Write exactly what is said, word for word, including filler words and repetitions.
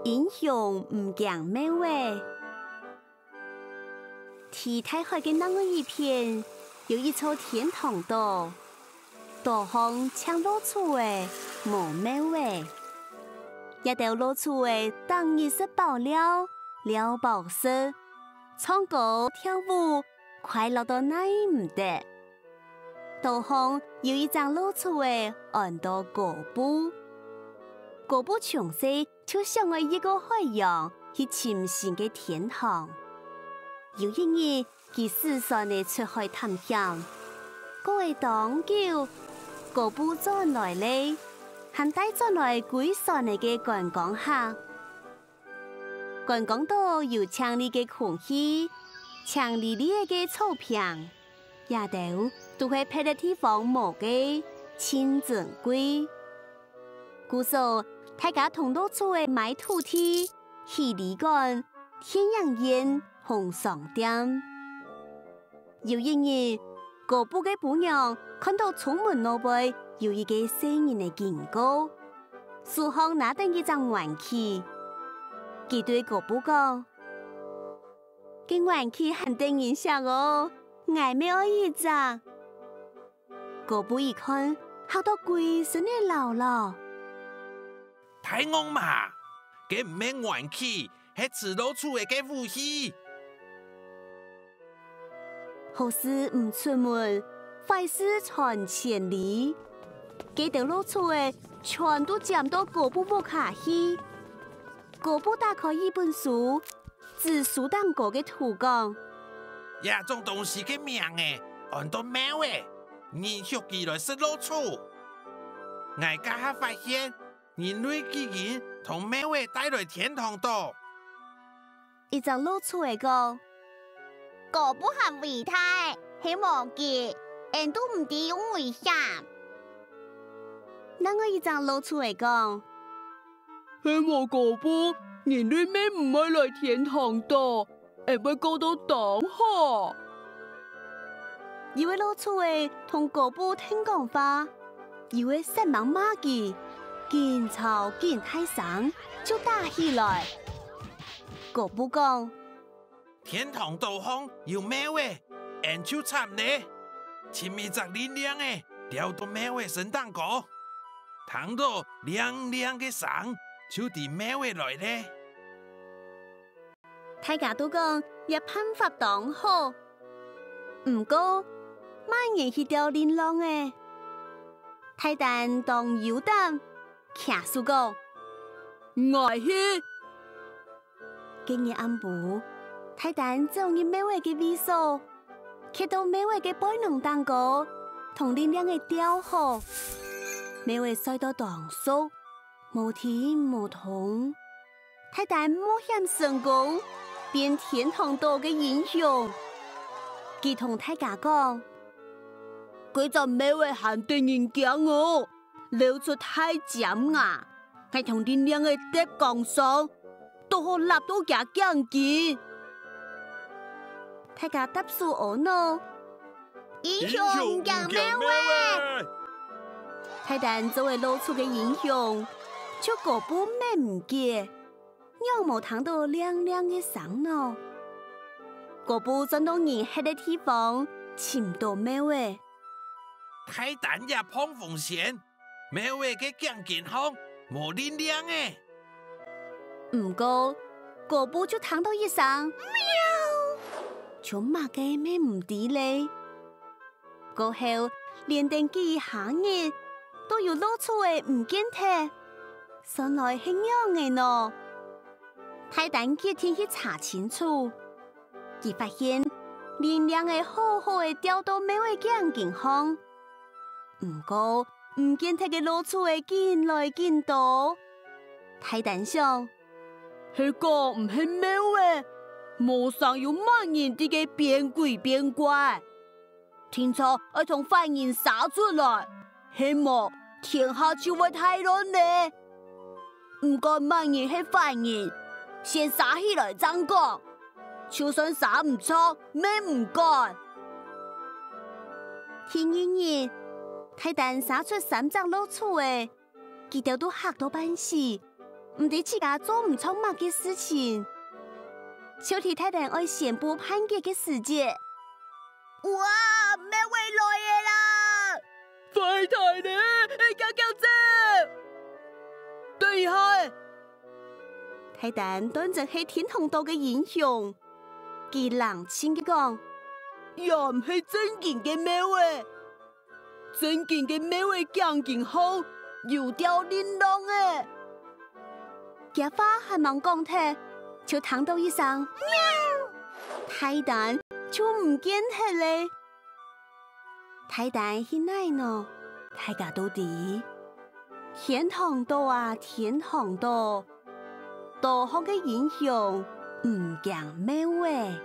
英雄毋驚貓仔。在大海个另外一片，有一座天堂島，島項淨老鼠仔，無貓仔。這兜老鼠仔逐日食飽尞，尞飽食，唱歌跳舞，快樂到耐毋得。 島項有一隻老鼠仔，安到哥布。哥布從細就想愛越過海洋去尋新个天堂。有一日，佢駛船仔出海探險，過了當久，哥布轉來咧，還帶轉來歸船仔个觀光客。 觀光島有淨俐个空氣、淨俐俐仔个草坪，這兜都係別个地方無个，盡珍貴。故所，大家同老鼠仔買土地、起旅館、電影院同商店。 有一日，哥布个餔娘看到窗門外背有一個細人仔經過，手項拿等一隻玩具。佢對哥布講：「該玩具還得人惜哦，𠊎乜愛一隻。」哥布一看，嚇到歸身仔醪醪。「大鱷嫲，該毋係玩具，係㓾老鼠仔个武器。」好事毋出門，壞事傳千里。該兜老鼠仔全都佔到哥布屋下去。哥布打開一本書，指書頂高个圖講：「這種東西个名仔安到貓仔，人畜佢來食老鼠。」「𠊎這下發現， 人類竟然同貓仔帶來天堂島。」一隻老鼠仔講：「哥布還偉大，係無佢，𫣆都毋知有危險。」另外一隻老鼠仔講：「係無哥布，人類乜毋愛來天堂島， 𫣆會過到當好。」有个老鼠仔同哥布聽講話，有个煞猛罵佢，緊吵緊大聲，就打起來。哥布講：「天堂島項有貓仔，𫣆就慘咧！尋一隻零零仔，吊到貓仔身頂高，聽到零零个聲，就知貓仔來咧。」 大家都講這辦法當好。毋過，麼人去釣零零仔？大丹當有膽，擎手講：「𠊎去！」該日暗晡，大丹走入貓仔个位所，蹶到貓仔个背囊頂高，同零零仔吊好。貓仔睡到當熟， 無停無動。大丹冒險成功，變天堂島个英雄。佢同大家講：「該隻貓仔還得人驚哦，露出大尖牙，𠊎同零零仔搭槓上， 堵好擸到厥頸根。」大家搭手阿腦：「英雄毋驚貓仔！」大丹做了老鼠个英雄，就哥布乜毋解，仰無聽到零零个聲呢？哥布轉到人歇个地方，尋到貓仔。「大丹這膨風仙， 貓仔个頸根項無零零仔。」毋過，哥布就聽到一聲「喵」，像麼个乜毋知咧。過後，連等幾下日，都有老鼠仔毋見忒，算來係仰仔呢？大丹決定去查清楚。佢發現，零零仔好好仔吊到貓仔頸根項， 毋過，毋見忒个老鼠仔緊來緊多。大丹想：「係講毋係貓仔，無成有麼人在該變鬼變怪。定著愛同壞人殺出來，係無天下就會大亂咧。毋管麼人係壞人，先殺起來正講。 就算殺毋著，乜毋管。」第二日，大丹殺出三隻老鼠仔，佢兜都嚇到半死，毋知自家做毋著麼个事情，就在大丹愛宣布判決个時節，哇，貓仔來了啦！壞忒了，愛遽遽走！等一下仔，大丹斷真係天堂島个英雄，佢冷靜个講：「這毋係正經个貓仔，正經个貓仔頸根項有條令郎仔。」厥話還吂講忒，就聽著一聲「喵」，大丹就毋見忒了。大丹去哪呢？大家都知，天堂島啊，天堂島，島項个英雄毋驚貓仔。